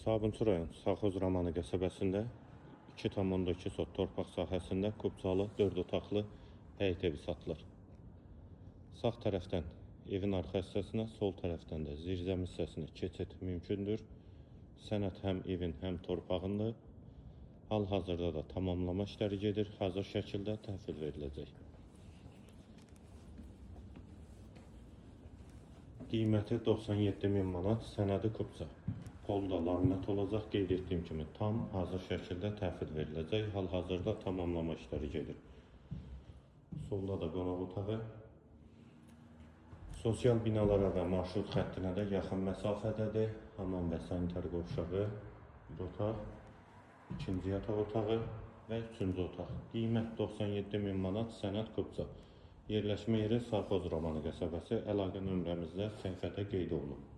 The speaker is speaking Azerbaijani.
Sabunçu rayon Sarxoz Romanı qəsəbəsində 2,2 sot torpaq sahəsində kubcalı 4 otaqlı həyət evi satılır. Sağ tərəfdən evin arxa hissəsinə, sol tərəfdən də zirzəmi hissəsinə keçid mümkündür. Sənəd həm evin, həm torpağındır. Hal-hazırda da tamamlama işləri gedir. Hazır şəkildə təhvil veriləcək. Qiyməti 97 min manat, sənədi kubca. Pol da laminat olacaq. Qeyd etdiyim kimi tam hazır şəkildə təhvil veriləcək. Hal-hazırda tamamlama işləri gedir. Solda da qonaq otağı. Sosial binalara və marşrut xəttinə də yaxın məsafədədir. Hamam və sanitar qovşağı, bir otaq, ikinci yataq otağı və üçüncü otaq. Qiymət 97 min manat, sənəd kubca. Yerləşmə yeri Sarxoz Romanı qəsəbəsi. Əlaqə nömrəmiz də səhifədə qeyd olunub.